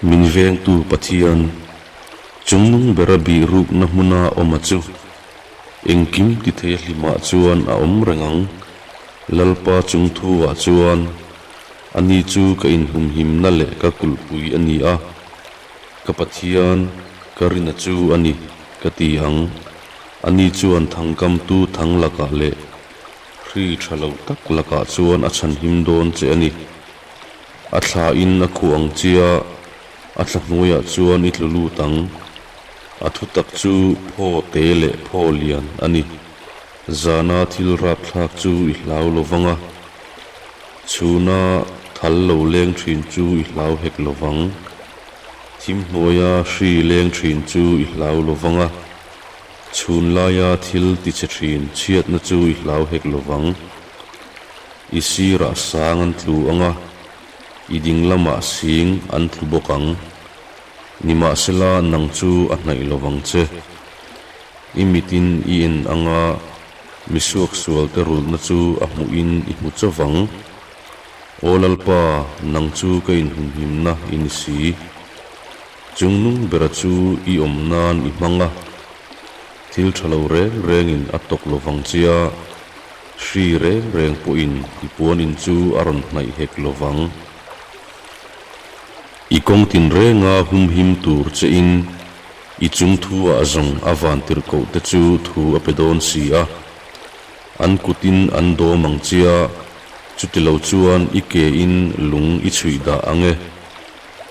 Min vengtu Pathian, chungnung bera bih rukna hmuna awma chu engkim ti thei a hlimah chuan a awm reng ang. Lalpa chung thu ah chuan ani chu ka inhumhimna leh ka kulhpui a ni a, ka Pathian ka rina chu a ni ka ti ang. Ani chuan thangkamtu thang lakah leh hri tha lo tak lakah chuan a chhanhim dawn che a ni. A thla in a khuh ang chia, a thla hnuaiah chuan i tlu lut ang. A thutak chu phaw te leh phaw lian a ni. Zana thil rapthlak chu i hlau lo vang a, chhuna thal lo leng thin chu i hlau hek lo vang. Thim hnuaia hri leng thin chu i hlau lo vang a, chhun laia thil tichhe thin chhiatna chu i hlau hek lo vang. I sirah sang an tlu ang a, i ding lamah sing an tlu bawk ang. Nimahsela nang chu a hnaih lo vang che. I mitin i en ang a, mi suaksualte rulhna chu a hmuhin i hmu chaw vang. Aw Lalpa, nang chu ka inhumhimna i ni si. Chungnung bera chu i awm nan i hmang a, thil tha lo reng rengin a tawk lo vang chia, hri reng reng pawhin i puanin chu a rawn hnaih hek lo vang. I kawng tinrenga humhim tur chein I chung thu ah zawng a van tirhkoh te chu thu a pe dawn si a, an kutin an dawm ang chia, chutilo chuan i ke in lung i chhuih dah ang e.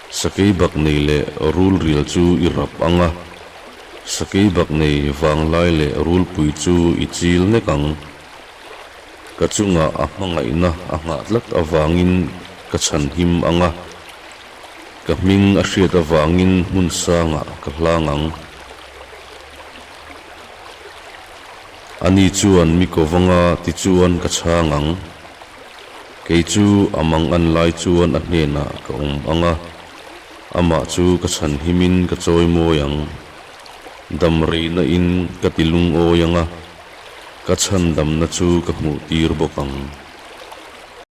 Sakei bak nei leh rul rial chu i rap ang a, sakei bak nei vanglai leh rulpui chu i chil nek ang. Ka chungah a hmangaihna a nghah tlat avangin ka chhanhim ang a. Ka hming a hriat avangin hmun sangah ka hlang ang. Ani chuan mi ko vanga tichuan ka chhang ang. Kei chu a mang an lai chuan a hnenah ka awm ang a, amah chu ka chhan himin ka chawi mawi ang. Dam reina in ka ti lungawi ang a, ka chhandamna chu ka hmuh tir bawk ang.